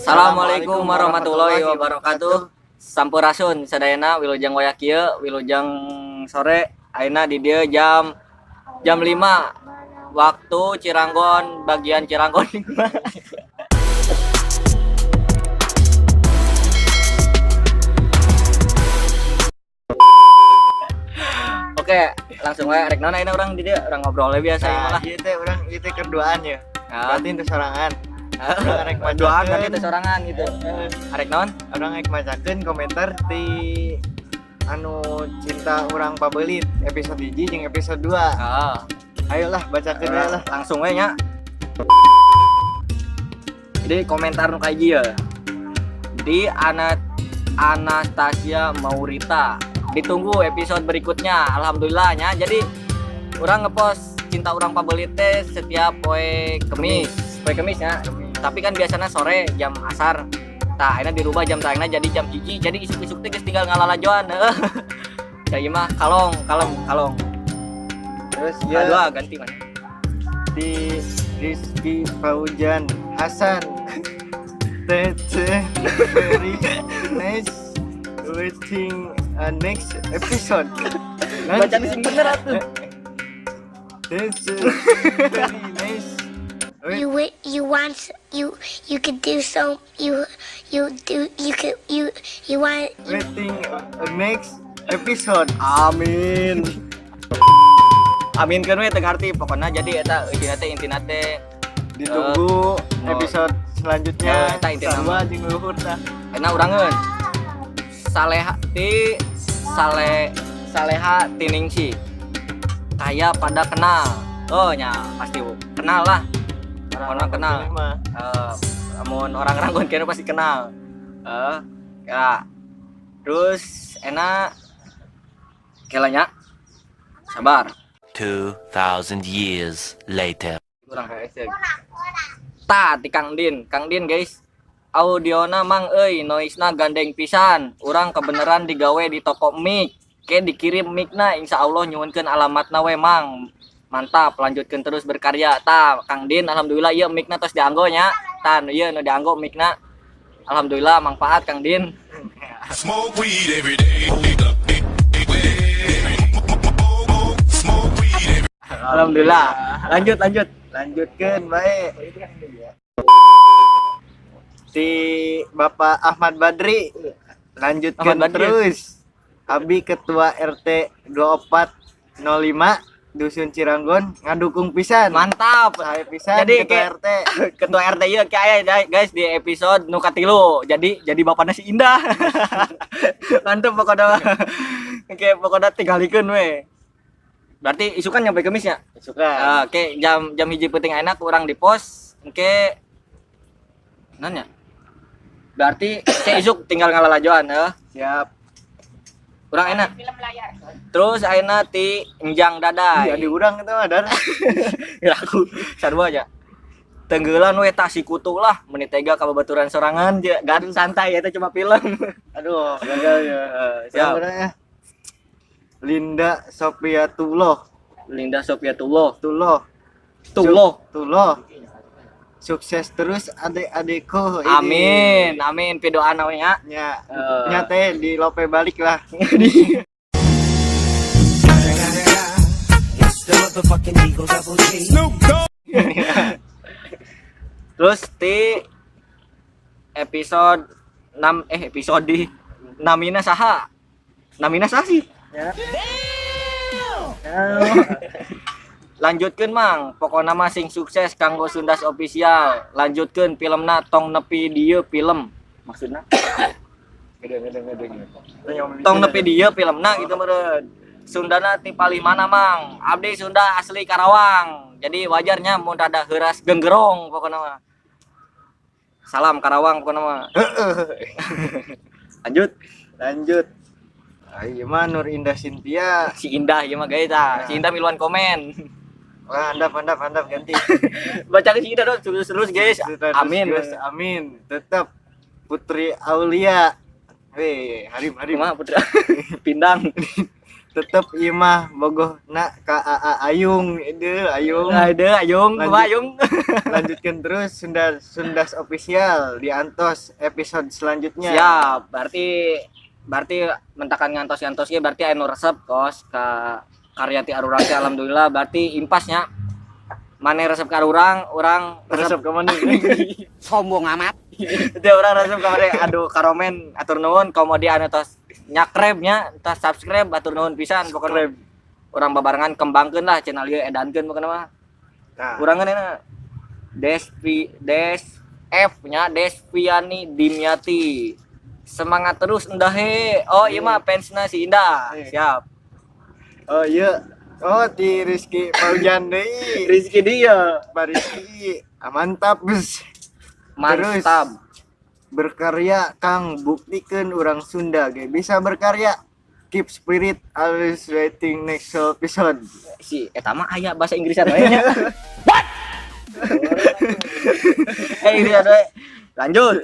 Assalamualaikum warahmatullahi wabarakatuh. Sampurasun sadayana, wilujeng wayah kieu, wilujeng sore. Ayeuna di dieu jam jam 5 waktu Ciranggon, bagian Ciranggon. Oke, langsung we rek naon ayeuna urang di dieu, urang ngobrol we biasa ieu Nah, lah. ieu teh urang ieu teh kerduaan ya. Ah. Berarti itu sorangan. Urang rek Duaan macakeun. Berarti teh sorangan gitu. Arek naon? Urang rek macakeun komentar ti anu cinta urang pabelit episode 1 jeung episode 2. Ah. Ayolah, bacakeun we lah. Langsung we nya. Jadi komentar nu kahiji ya. Di Anastasia Maurita. Ditunggu episode berikutnya. Alhamdulillah nya. Jadi urang ngepost cinta urang pabelit teh setiap poe Kemis. Poe Kemis ya. Tapi kan biasanya sore jam asar. Tah, akhirnya dirubah jam tayangna jadi jam 1. Jadi isuk-isuk teh geus tinggal ngalalajoan. Jadi mah kalong, kalem, kalong. Terus Ya, ya dua ganti mana? Di Rizky Faujan Hasan TC very nice, waiting next episode. Bacaan sing bener atuh. TC very nice. You want you you could do so you you do you could you you want you Waiting next episode. Amin. Amin kan we teu ngarti pokoknya. Jadi eta intina teh, intina teh Ditunggu Oh. episode selanjutnya. Eh, eta intina Sarua jeung luhur tah. Enak urangeun. Saleha ti Sale Saleha Tiningsi. Kayak pada kenal. Oh nya, pasti kenal lah. Orang kenal. Mah. Eh, amun orang Ranggon kayaknya pasti kenal. Eh, ya. Terus enak kelanya. Sabar. 2,000 years later. Kurang hese. Ta ti Kang Din, Kang Din guys. Audiona mang euy, noise-na gandeng pisan. Urang kebeneran digawe di toko mic. Ke dikirim mic-na, insya Allah nyuhunkeun alamatna we mang. Mantap, lanjutkan terus berkarya. Ta, Kang Din, alhamdulillah ieu mic-na tos dianggo nya. Ta, nu ieu nu dianggo mic-na. Alhamdulillah manfaat, Kang Din. Smoke weed every day. Smoke weed every Alhamdulillah. Lanjut, lanjut. Lanjutkan baik. Si Bapak Ahmad Badri lanjutkan Ahmad Badri. Terus. Abi Ketua RT 2405 Dusun Ciranggon ngadukung pisan. Mantap. Saya pisan Jadi, Ketua RT. Ketua RT ieu kayak aya guys di episode nu katilu. Jadi bapaknya si Indah. Mantap pokoknya. Oke, pokoknya tinggalikeun we. Berarti isukan nyampe Kemis ya? Suka. Ah, oke, jam jam 1 peuting enak urang di pos. Oke. Nanya. Berarti oke isuk tinggal ngalalajoan ya. Siap. Kurang enak. Terus ayeuna ti Enjang Dadai. Iya, di urang itu mah dar. Ya aku sarua aja. Tenggelan we tah si kutu lah, meni tega ka babaturan sorangan je, gan santai eta cuma film. Aduh, gagal ya. Siap. Siap. Ya. Linda Sophia Tuloh. Linda Sophia Tuloh. Tuloh. Tuloh. Tuloh. Sukses terus adik-adikku ini. Amin, amin pidoana we nya. Nya, Eh. nya teh di lope balik lah. It's the motherfucking Eagle Double G. Terus di episode 6, eh episode di namina saha? Namina saha sih? Ya. Lanjutkeun mang, pokokna mah sing sukses kanggo Sundas Official. Lanjutkeun filmna, tong nepi dieu film. Maksudna? Gede gede gede. Tong nepi dieu filmna gitu meureun. Sundana ti palih mana mang? Abdi Sunda asli Karawang. Jadi wajarnya mun rada heuras genggerong pokokna mah. Salam Karawang pokokna mah. Lanjut. Lanjut. Ah, iya mah Nur Indah Cynthia. Si Indah ieu mah guys tah. Si Indah miluan komen. Wah, handap handap handap ganti. Baca ke si Indah dong terus terus guys. Terus, Amin. Guys, amin. Tetap Putri Aulia. Weh, harim harim. Kumaha Putra? Pindang. Tetep ieu mah bogohna ka AA Ayung, ide Ayung. Ide Ayung, kumaha Ayung? Lanjutkan terus Sundas Official di antos episode selanjutnya. Siap, berarti mentakan ngantos-ngantos ge berarti anu resep kos ka karya ti arurang teh, alhamdulillah berarti impasnya. Mane resep ka urang, urang resep ka mana? Sombong amat. Itu urang resep ka mana? Aduh karomen atur nuhun komo di anu tos nyakreb nya, tos subscribe atur nuhun pisan pokona. Urang babarengan kembangkeun lah channel ieu, edankeun pokona mah. Nah. Urang euna Despi Des F nya Despiani Dimyati. Semangat terus Endahe. Oh iya mah fansna si Indah. Siap. Oh iya. Oh di Rizky Paujan deui. Rizky dia. Pak Rizky. Ah, mantap bus. Mantap. Terus berkarya Kang, buktikeun urang Sunda ge bisa berkarya. Keep spirit, always waiting next episode. Si eta mah aya bahasa Inggrisan we nya. What? Inggrisan we. Lanjut.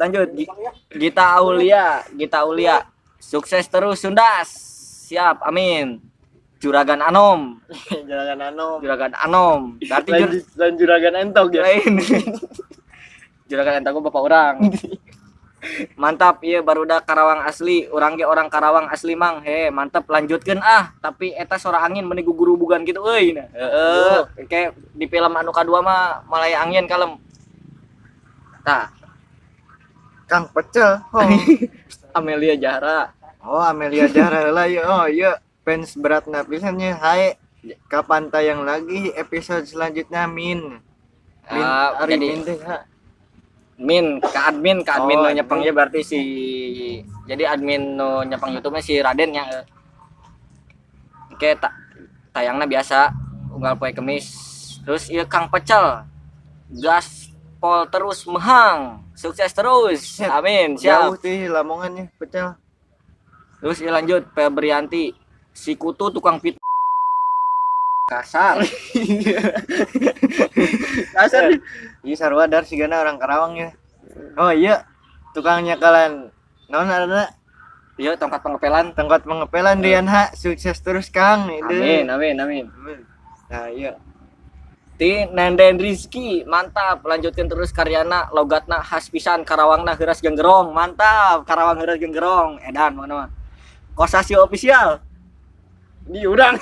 Gita Aulia. Sukses terus Sundas. Siap, amin. Juragan Anom. Juragan Anom. Berarti lain juragan entok ya. Lain. Juragan entok bapak urang. Mantap ieu barudak Karawang asli, urang ge orang Karawang asli mang. He, mantap lanjutkeun ah, tapi eta sora angin meni gugurubugan gitu euy. Nah. Heeh, kayak di film anu kadua mah malaya angin kalem. Tah. Kang Pecel. Oh. Amelia Jahra. Oh, Amelia Jahra lah ya. Oh, iya fans beratna pisan nya. Hai. Kapan tayang lagi episode selanjutnya Min? Min ari jadi, Min teh ha. Min ke admin Oh, nu nyepengnya berarti si jadi admin nu nyepeng YouTube-nya si Raden nya. Oke, tayangna biasa unggal poe Kemis. Terus ieu Kang Pecel. Gas pol terus mehang. Sukses terus. Amin. Jauh Siap. teh Lamongan nya Pecel. Terus ieu lanjut Febrianti. Si kutu tukang pit kasar. Kasar. Iya sarua dar sigana orang Karawang ya. Oh iya, tukang nyakalan naon ngaranna? Iya, tongkat pengepelan. Tongkat pengepelan Rian H. Sukses terus Kang. Amin, amin, amin. Nah, iya. Ti Nenden Rizky, mantap. Lanjutkan terus karyana, logatna khas pisan Karawangna heuras genggerong. Mantap, Karawang heuras genggerong. Edan mana mah. Kosasih official. Di urang.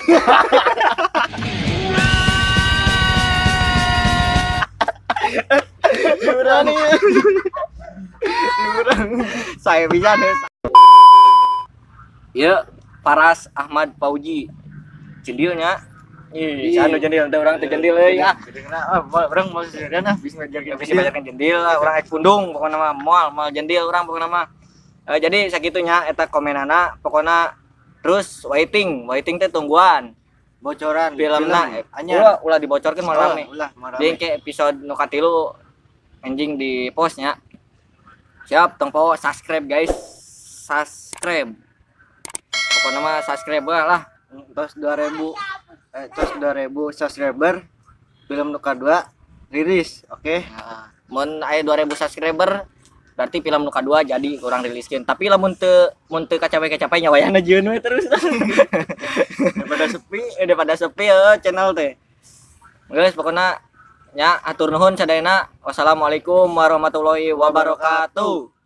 Di urang nih. Di urang. Saya bisa deh. Ya, Paras Ahmad Pauji. Jendilnya. Ih, anu jendil teh urang teh jendil euy ah. Urang mau sendirian ah bisa ngajarkeun. Bisa ngajarkeun jendil lah, urang ek pundung pokona mah moal jendil urang pokona mah. Jadi sakitunya eta komenana pokona terus waiting teh tungguan. Bocoran filmna anyar. Ulah dibocorkeun moal rame. Ulah moal rame. Jeung ke episode nu katilu anjing di postnya. Siap, tong poho subscribe guys. Subscribe. Pokona mah subscribe lah. Tos 2000 tos 2000 subscriber film nu kadua rilis, oke. Okay? Nah, mun aya 2000 subscriber berarti film nu kadua jadi urang riliskeun. Tapi lamun teu mun teu kacapai-kacapai nya wayahna jieun we terus. Daripada sepi channel teh. Guys, pokona nya atur nuhun sadayana. Wassalamualaikum warahmatullahi wabarakatuh.